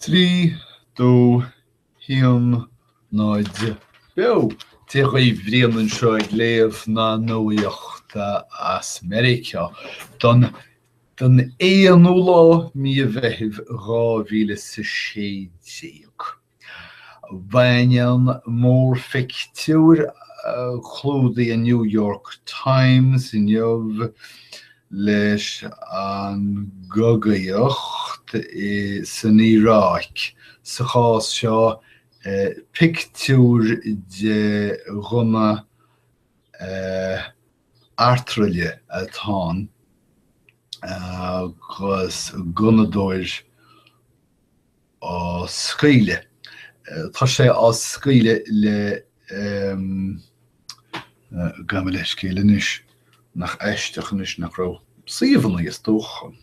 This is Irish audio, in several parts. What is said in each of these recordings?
3, 2, 1, 0, Beo! Dia dhaoibh, Brian anseo ag léamh na nuachta as Meiriceá don don aonú lá mí an Mheithimh 2016. Baineann mórphictiúr clúdaigh an New York Times inniu leis an gcogaíocht san Iaráic, sa chás seo pictiúr de ghunna artlaire atá ann agus gunnadóir á scaoileadh. Tá sé á scaoileadh le Gabh mo leithscéal anois, nach aisteach anois nach raibh suíomhanna is dócha,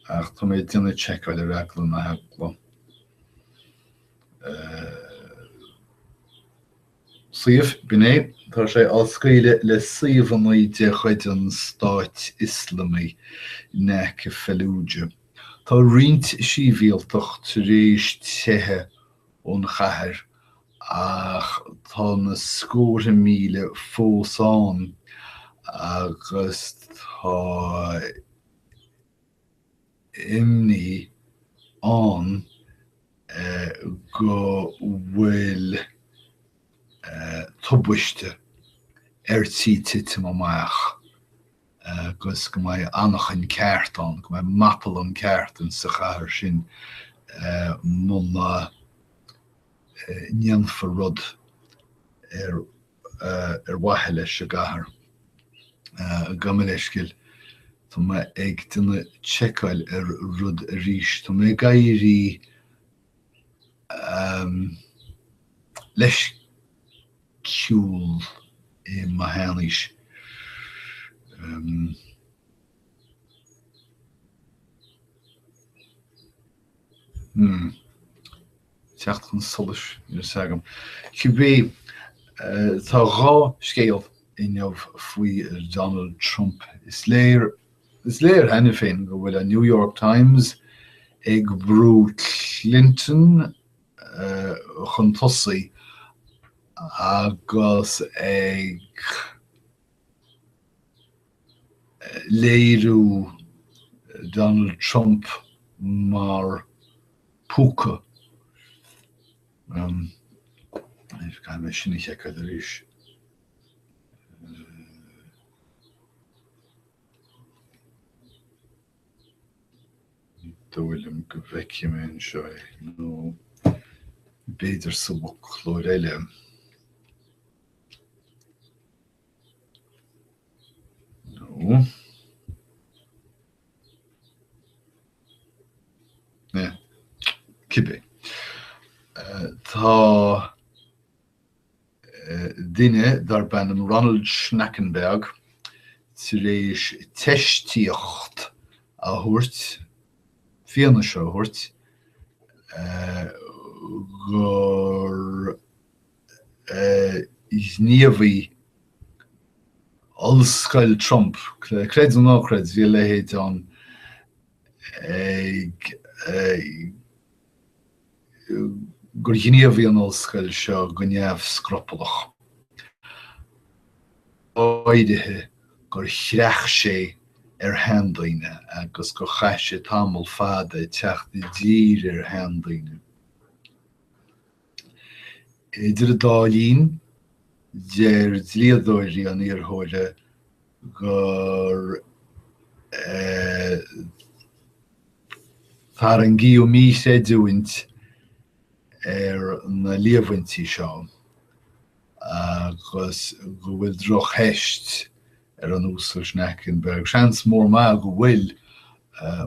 ach tá mé ag déanamh seiceáil ar eagla na heagla. Suíomh, b'in é. Tá sé á scaoileadh le suíomhanna de chuid an Stáit Ioslamaigh in aice Fallujah. Tá roinnt sibhialtach tar éis teitheadh ón chathair ach tá na scórtha míle fós ann agus tá imní ann go bhfuil tubaiste ar tí titim amach. agus go mbeidh anachain ceart ann, go mbeidh mapallang ceart in sa chathair sin muna ndéanfar rud ar ar mhaithe leis an gcathair. Gabh mo leithscéal, tá mé ag déanamh seiceáil ar rud arís. Tá mé ag éirí leisciúil i mo sheanaois. Hmm. Teacht chun solais, níl a fhios agam. Cibé, tá dhá scéal inniu faoi Donald Trump. Is léir, is léir cheana féin go bhfuil an New York Times ag brú Clinton chun tosaigh agus ag léiriú Donald Trump mar phúca. Caithfidh mé sin a sheiceáil arís. Ní dóigh liom go bhfeicfidh mé anseo é, nó b'fhéidir sa bhfoclóir eile. Nó. Eh, cibé. Tá. duine darb ainm Ronald Schnackenberg tar éis teistíocht a thabhairt, fianaise a thabhairt, gur ghníomhaigh Ollscoil Trump, creid nó ná creid, bhí a leithéid ann, ag gur ghníomhaigh an ollscoil seo go neamhscrupallach, go háirithe gur chreach sé ar sheandaoine agus gur chaith sé tamall fada ag teacht i dtír ar sheandaoine. Idir an dá linn, deir dlíodóirí an iarrthóra gur tarraingíodh míchreidiúint ar na líomhaintí seo agus go bhfuil drochtheist ar an Uasal Schnackenberg. Seans mór maith go bhfuil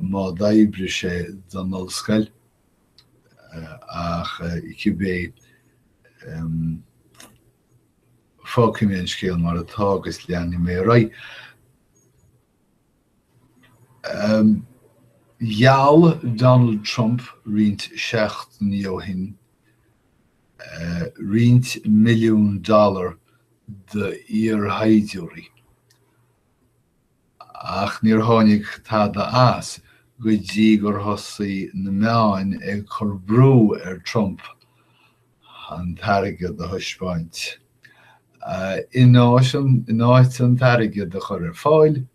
má d'oibrigh sé don ollscoil ach cibé fágfaidh mé an scéal mar atá agus leanfaidh mé ar aghaidh. Gheall Donald Trump roinnt seachtainí ó shin roinnt milliún dollar d'iarshaighdiúirí, ach níor tháinig tada as. Go dtí gur thosaigh na meáin ag cur brú ar Trump an t-airgead a thaispeáint. In áit an t-airgead a chur ar fáil,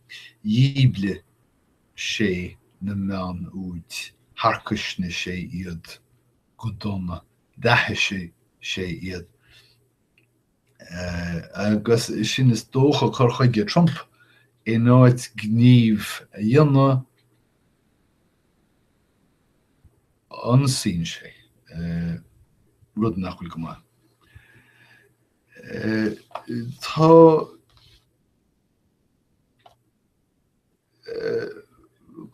dhíbligh sé na meáin úd, tharcaisnigh sé iad go dona, d'aithisigh sé iad. Agus sin is dócha cur chuige Trump, in áit gníomh a dhéanamh, ionsaíonn sé, rud nach bhfuil go maith. Tá.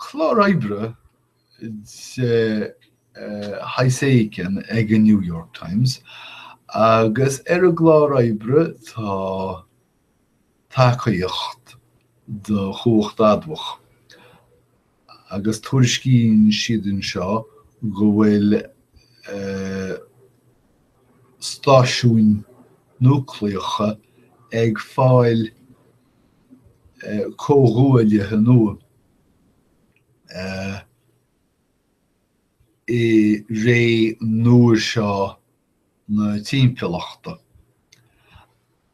Clár oibre de shaghas éigin ag an New York Times agus ar an gclár oibre tá tacaíocht do chumhacht admhach agus tuairiscíonn siad anseo go bhfuil stáisiúin núicléacha ag fáil comhghuaillithe nua i ré nua seo na timpeallachta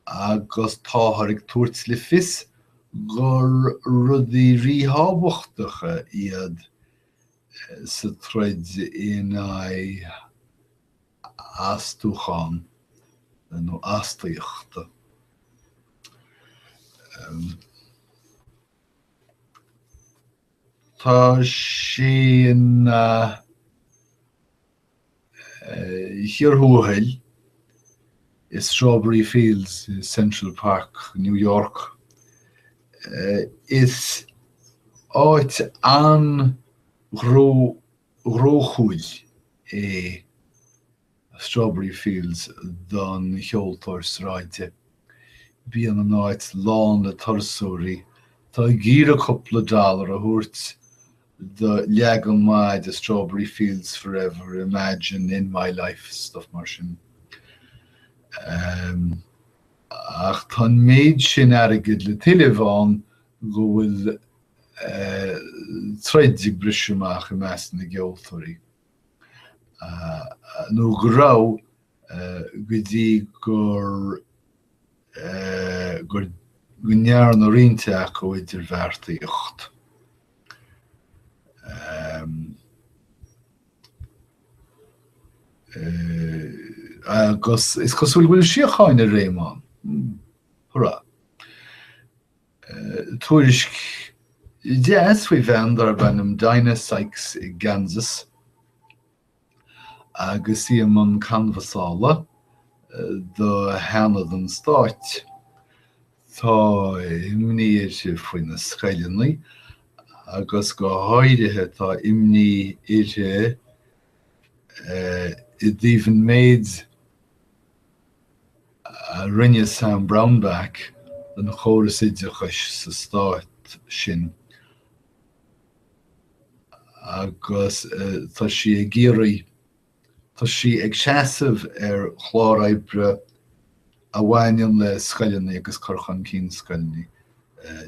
agus táthar ag tabhairt le fios gur rudaí ríthábhachtacha iad sa troid in aghaidh astúchán nó astaíochta. Tá sé ina chíor thuathail i Strawberry Fields i Central Park, New York. Is áit an-ghnóthúil é Strawberry Fields don cheoltóir sráide. Bíonn an áit lán le turasóirí atá ag iarraidh cúpla dollar a thabhairt do leagan maith de Strawberry Fields Forever, Imagine, In My Life, stuff mar sin. Ach tá an méid sin airgid le tuilleamh ann go bhfuil troid ag briseadh amach i measc na gceoltóirí, nó go raibh go dtí gur go ndearna roinnt acu idirbheartaíocht. Agus is cosúil go bhfuil síocháin i réim ann. Hurrah! Tuairisc deas faoi bhean darb ainm Dinah Sykes i gKansas agus í i mbun canbhasála do Sheanad an Stáit. Tá imní uirthi faoi na scoileanna agus go háirithe tá imní uirthi i dtaobh an méid a rinne Sam Brownback don chóras oideachais sa stát sin agus tá sí ag iarraidh, tá sí ag seasamh ar chlár oibre a bhaineann le scoileanna agus cur chun cinn scoileanna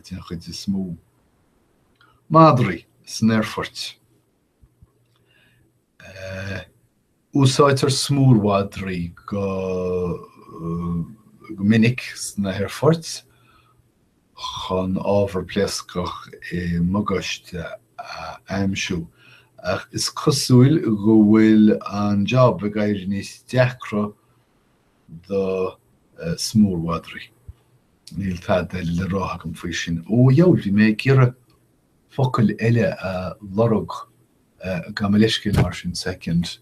den chuid is mó. Madraí san aerfoirt. Úsáidtear smúrmhadraí go minic sna haerfoirt chun ábhar pléascach i mbagáiste a aimsiú, ach is cosúil go bhfuil an jab ag éirí níos deacra do smúrmhadraí. Níl tada eile le rá agam faoi sin. Ó, a dheabhail, bhí mé ag iarraidh focail eile a lorg. Gabh mo leithscéal mar sin soicind.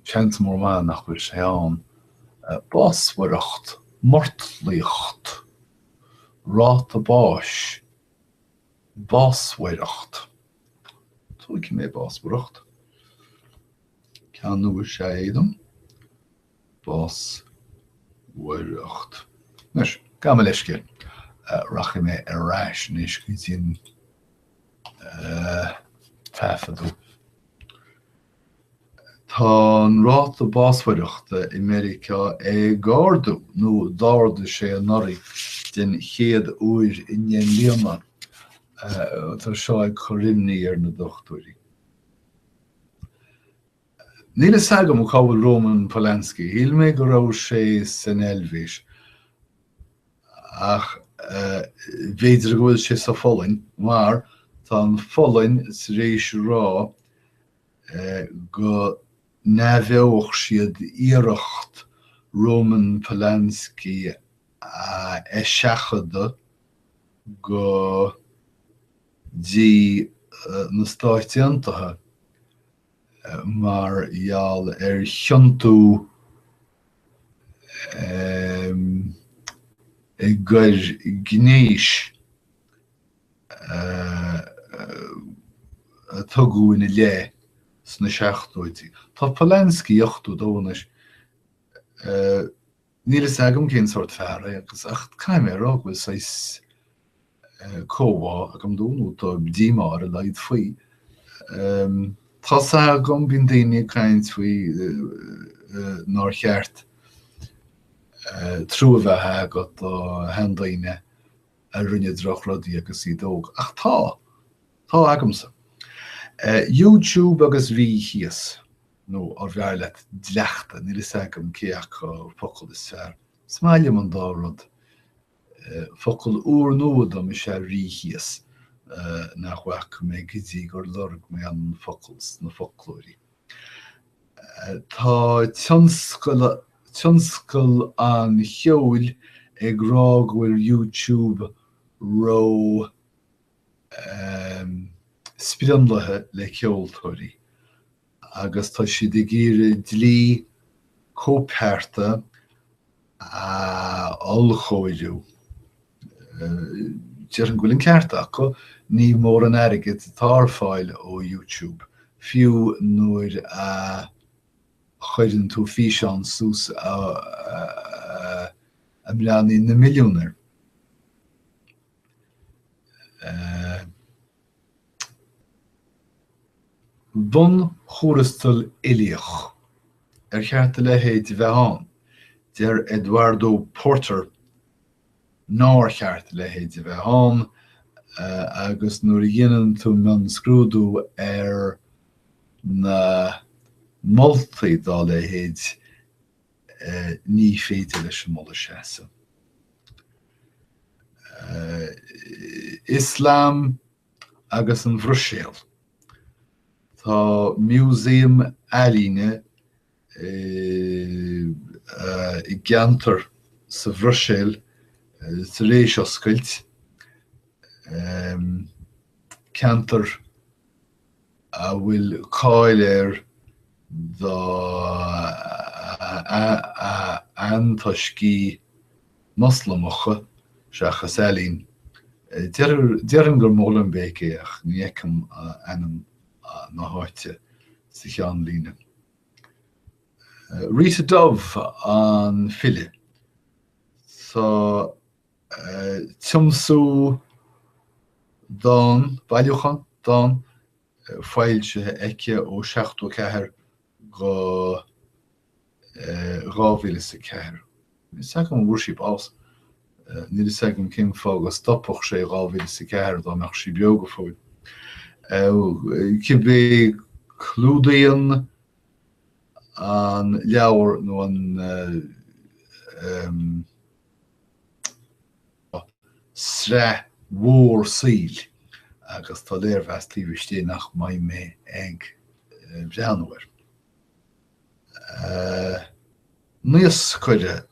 Seans mór maith nach bhfuil sé ann. Básmhaireacht, mortlaíocht, ráta báis, básmhaireacht. Tógfaidh mé básmhaireacht. Ceann nua is ea é dom. Básmhaireacht. Anois, gabh mo leithscéal. Rachaidh mé ar ais anois go dtí an taifeadadh. Tá an ráta básmhaireachta i Meiriceá ag ardú, nó d'ardaigh sé anuraidh. den chéad uair i ndeich mbliana. Tá seo ag cur imní ar na dochtúirí. Níl a fhios agam cá bhfuil Roman Polanski. Shíl mé go raibh sé san Eilvéis. Ach b'fhéidir go bhfuil sé sa Pholainn mar tá an Pholainn tar éis rá go n-athbheofaidh siad iarracht Roman Polanski a eiseachadadh go dtí na Stáit Aontaithe mar gheall ar chiontú i gcoir gnéis a tugadh ina leith sna seachtóidí. Tá Polanski 82 anois. Níl fhios agam cén sórt fear é agus ach caithfidh mé a rá go bhfuil saghas comhbhá agam dó nó tá díomá ar a laghad faoi. Tá's agam, bíonn daoine ag caint faoi nár cheart trua a bheith agat do sheandaoine a rinne drochrudaí agus iad óg, ach tá, tá agamsa. YouTube agus ríchíos, nó arbh fhearr leat dleachta, níl fhios agam cé acu focal is fearr. Is maith liom an dá rud. Focal úrnua dom is ea ríchíos, nach bhfaca mé go dtí gur lorg mé an focal sna foclóirí. Tá tionscal tionscal an cheoil ag rá go bhfuil YouTube ró sprionlaithe le ceoltóirí agus tá siad ag iarraidh dlí cóipchearta a ollchóiriú. Déarfainn go bhfuil an ceart acu, ní mórán airgid atá ar fáil ó YouTube, fiú nuair a chuireann tú físeán suas a mbreathnaíonn na milliúin air. Bunthuarastal uilíoch. Ar cheart a leithéid a bheith ann? Deir Eduardo Porter nár cheart a leithéid a bheith ann agus nuair a dhéanann tú mionscrúdú ar na moltaí dá leithéid ní féidir leis an moladh seasamh. Ioslam agus an Bhruiséil. Tá músaem ealaíne i gceantar sa Bhruiséil tar éis oscailt, ceantar a bhfuil cáil air dá antoiscigh Moslamacha seachas ealaín. Déarfainn gur Molenbeek é ach ní fheicim ainm na háite sa cheannlíne. Rita Dove an file. Tá tiomsú dán, bailiúchán dán, foilsithe aici ó 74 go 2004. Níl 'fhios agam an bhfuair sí bás. Níl 'fhios agam cén fáth go stopfadh sé 2004 dá mbeadh sí beo go fóill. Cibé clúdaíonn an leabhar nó an sraith mhór saoil agus tá léirmheas taobh istigh nach mbeidh mé ag breathnú air. Naoscaire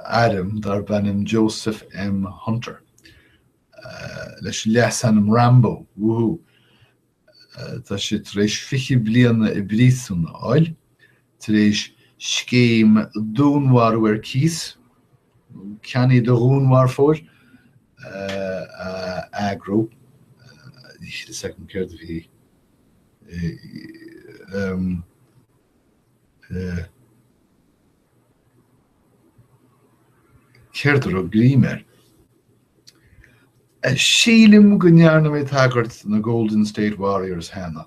airm darb ainm Joseph M. Hunter, leis an leasainm Rambo, woohoo! Tá sé tar éis 20 bliana i bpríosún a fháil, tar éis scéim dúnmharú ar cíos, ceannaigh do dhúnmharfóir, a eagrú. Níl a fhios agam céard a bhí. Céard a raibh greim air? Sílim go ndearna mé tagairt do na Golden State Warriors cheana.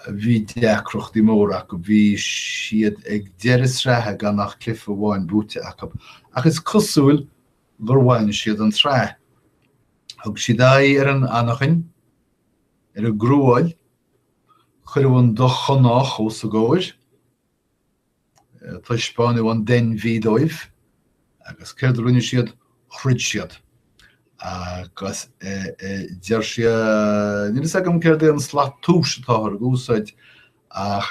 Bhí deacrachtaí móra acu, bhí siad ag deireadh sraithe gan ach cluiche amháin buaite acu. Ach is cosúil. gur bhain siad an tsraith. Thug siad aghaidh ar an anachain, ar an gcruáil, cuireadh an dochonách os a gcomhair, taispeánadh an deinmhí dóibh, agus céard a rinne siad? Throid siad. Agus deir siad, níl fhios agam céard é an slat tomhais atáthar ag úsáid, ach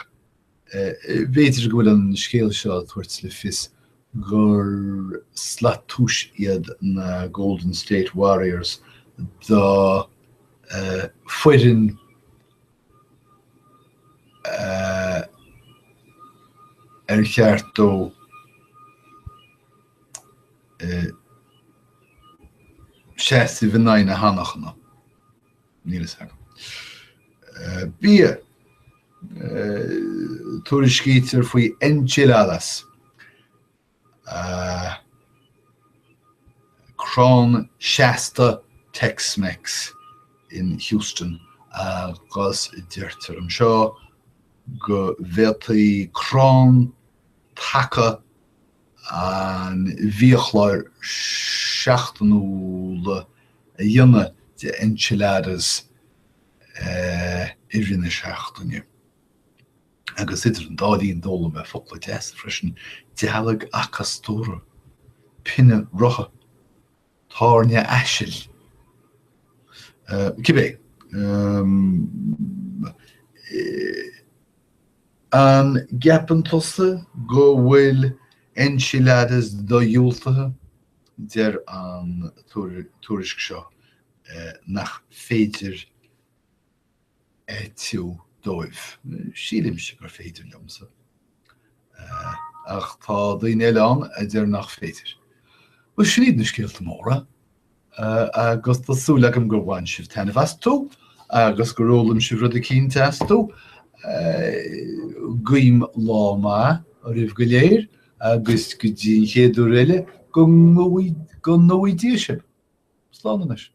b'fhéidir go bhfuil an scéal seo ag tabhairt le fios gur slat tomhais iad na Golden State Warriors do foireann ar cheart dó seasamh in aghaidh na hanachana. Níl fhios agam. Bia. Tuairiscítear faoi enchiladas. Crann seasta Tex-Mex in Houston agus deirtear anseo go bhféadfaí crann taca an bhiachláir seachtainiúla a dhéanamh de enchiladas i rith na seachtaine. Agus idir an dá linn d'fhoghlaim mé focla deasa freisin, dealg acastóra, pionna rotha, tairne aisil. Cibé. An gceapann tusa go bhfuil enchiladas dodhiúltaithe? Deir an tuairisc seo nach féidir eitiú dóibh. Sílimse gur féidir liomsa. Ach tá daoine eile ann a deir nach féidir. Bhuel, sin iad na scéalta móra agus tá súil agam gur bhain sibh taitneamh astu agus gur fhoghlaim sibh rud eicínt astu. Guím lá maith oraibh go léir agus go dtí an chéad uair eile, go ngnóthaí Dia sibh. Slán anois.